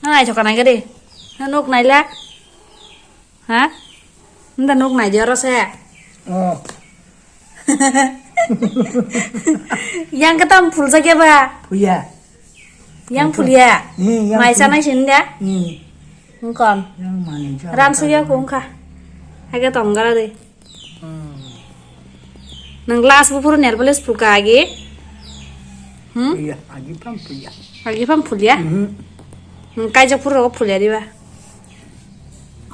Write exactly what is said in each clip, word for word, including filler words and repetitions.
Nang naithok ka naikha de. Nuk naila. Ha? Nda nuk nai di oro se. Oh. Yang khe tam phuljakya ba? Phuya. Yang phulya? Hmm, yang phulya. Mai chanai sin da? Hmm. Ngkon. Yang mai chanai. Ran suya ko wngkha. Hai khe tong gara de. Hmm. Nang glass buphuru nail polish phulka agi? Hmm? Phuya, agi pham phuya. Agi pham phulya? Mhm. Nang kaijak phuru phulya diba?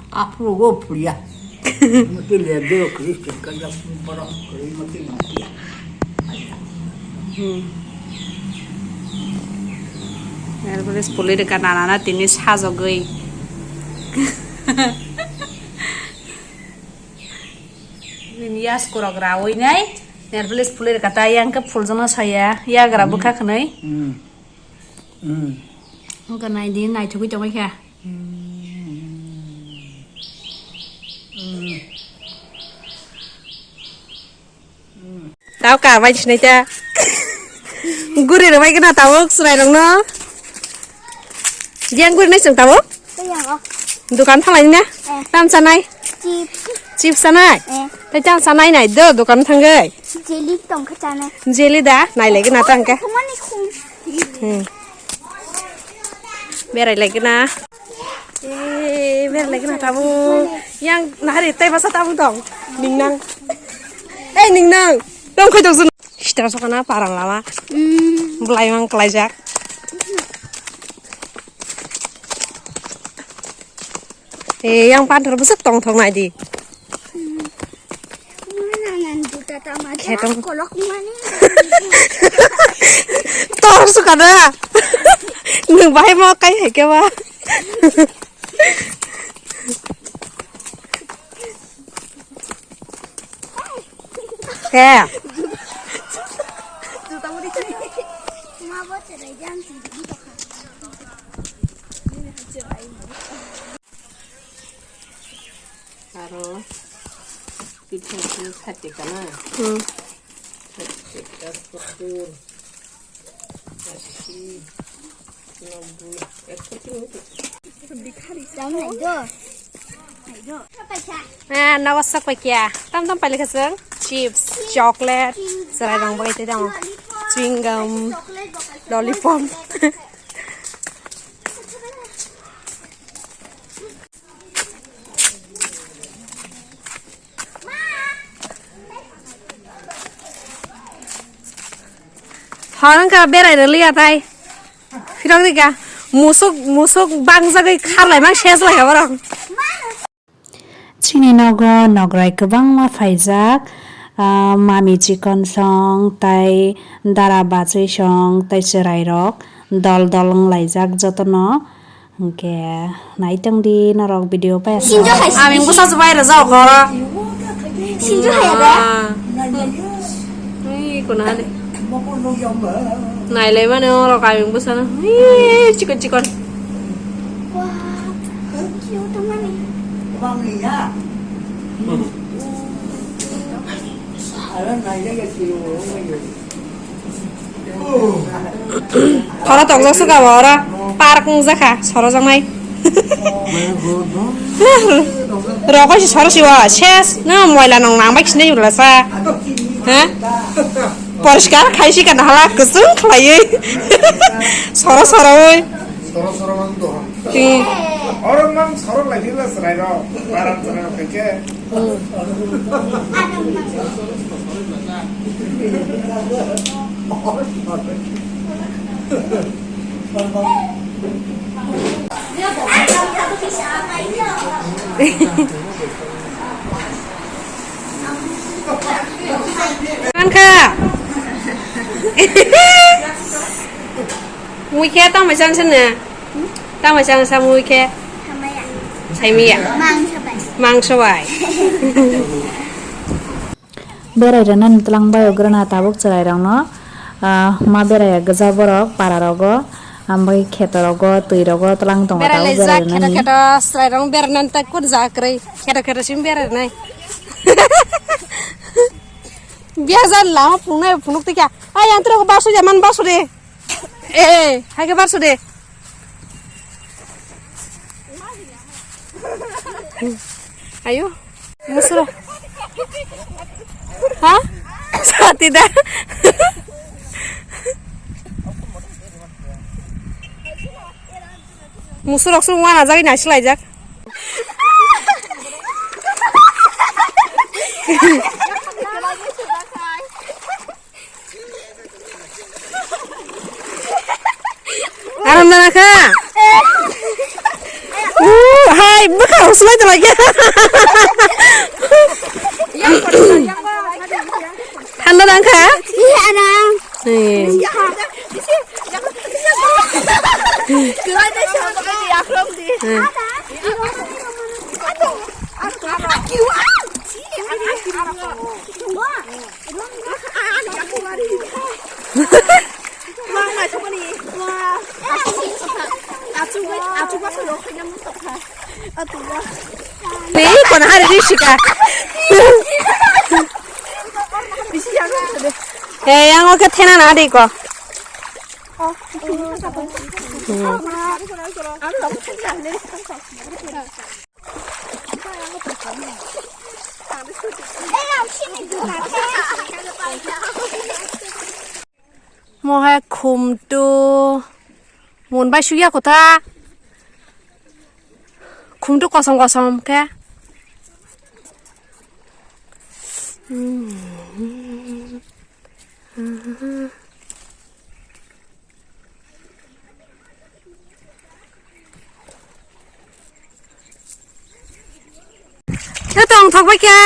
Aphuru go phulya. Mati le do Christian kaijak phuru borok kri mati mati. Hmm. Nail polish phulwi rwkha nana na tini sajogwi. Bini yasku rok rawi nai, nail polish phulwi rwkha ta, yang khe phuljakno saya, yagra bwkha khwnwi. Hmm. Hmm. Wngkha nai di, naithogwi tongwi kha. Hmm. Hmm. Tao ka bai sinai ta. Guri rwbai gana tao chwrai rokno. Yang guri nai chwng tao? Tei yang o. Dukan thalai na? Eh. Tam chanai? Chips. Chips chanai? Eh. Tei tam chanai nai do dukan thangwi. Jelly tong kha chanai. Jelly da? Nai lagi na tang kha. Thumani khum. Hmm. Berai lagi na. Eh, berai lagi na tabuk. Yang nahari tei basa tabuk dong. Ningnang. Eh, ningnang. Dong khoi dong sun. Sitra sokana parang lama. Hmm. Belai mang kelaijak. Eh, yang panthor bwswk tongthok nai di. Mana nan juta tama Khetong. Kolok mani. Tor sukada. Nwng bahai mo kai hai khe ba. He. Juta mani. Ma bo cherai jang si di to kha. Aro pitha sini sate kana. Hmm. Sate kas kukur. Asi. Nabui. Ekko sini. Jam nai do. Nai do. Ah, nawa sak paikya. Tam tam pailika seng. Chips, chocolate, serai rong bai te dong. Chewing gum, lollipop. Hor wngkha berai rwliya tai. Phirok rika. Musuk, musuk bangjagwi kharlaimang seslai borok. Chini nogo nograi kwbangma phaijak, ah, mami chikon song tai dara bachwi song tai chwrairok dol dol wnglaijak jotono. Hwnkhe naitongdi norok video paya. Sinjo hai. Aming bwsa se bai rwjak oro. Sinjo hai ba? Ah. Ui, kono hade. Nailai mane oro aming bwsano. Ui, chikon chikon. Wah, cute mani. Thoro tongjak suka bo oro park wngjakha sorojaknai. Rokoi si soro sibo ses no moila nong nang bai sinai ulasa. Ha? Poriskar khai si kana hala kusung khlaiwi. Soro soro oi. Soro soro mang do. Ti. Oro mang soro lai hila srai ro. Baram srai ro khe. Mankha. Mui khe tamo chan sene. Tamo chang sa mui khe? Hamaya. Saimiya. Mangso bai. Mangso bai. Berai rwnani twlang bai ograna tabuk chwrai rokno, ah, ma berai ya gwja borok para rogo, ambai kheto rogo, twi rogo twlang tongo tabuk berai rwnani. Berai laijak kheto kheto chwrai rok berai nani tak kur ja kwrwi kheto kheto sim berai nai. Biya jan lama phunuk nai phunuk tikya. Ai yang tro basu jaman basu de. Eh, hai khe barso de. Ayo. Musura. Ha? Sati da. Musurok sung wana jagwi naisilai jak. Aram dana kha. Uh, hai, bwkha uslai tala khe. Thanda dang kha? Iya, dang. Eh. Eh. Ni kono hari ri sika. He, yang oke thena na di ko. Hmm. Mo hai khumtu. Mon bai sukya kotha. Khumtu kosom kosom khe. Khe tong thok bai khe.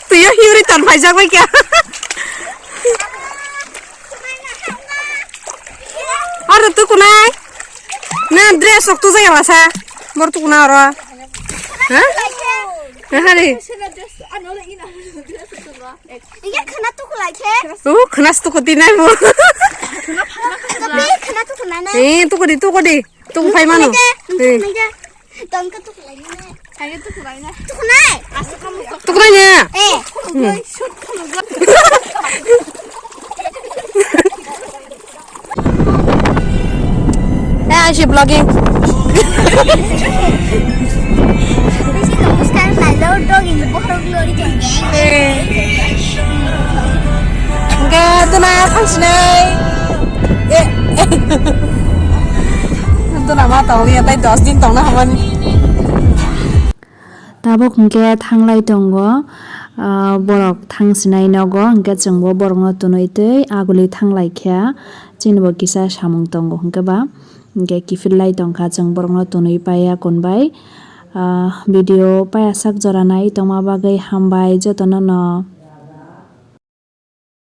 Tuyo hiuri ton phaijak bai khe. Oro tukunai. Na dress rok tujak ya masa. Bor tukuna oro. Ha? Hari. Iya khana tukulai khe. Oh, khana tuku tinai mo. Tapi khana tukulai na. Eh, tuku di, tuku di. Tuku phai mano. Tukulai de, eh. Tukulai de. Tongka tukulai na. Ayo tukulai na. Tukulai. Tukulai na. Eh. Hmm. Eh, I see vlogging. Bisi namaskar, my lord dog in the bottom glory. Hingke duna thangsinai. Eh, eh. Duna ma tong ya, tai dos din tongna hamani. Tabuk hingke thanglai tongo, ah, borok thangsinai nogo, hingke chwngbo borokno tunui tei aguli thanglai kha, chini bo kisa samung tongo hingke ba, hingke kiphil lai tongkha chwng borokno tunui paiya kunbai, ah, video paiya sak jora nai tongma bagwi hambai jotono no.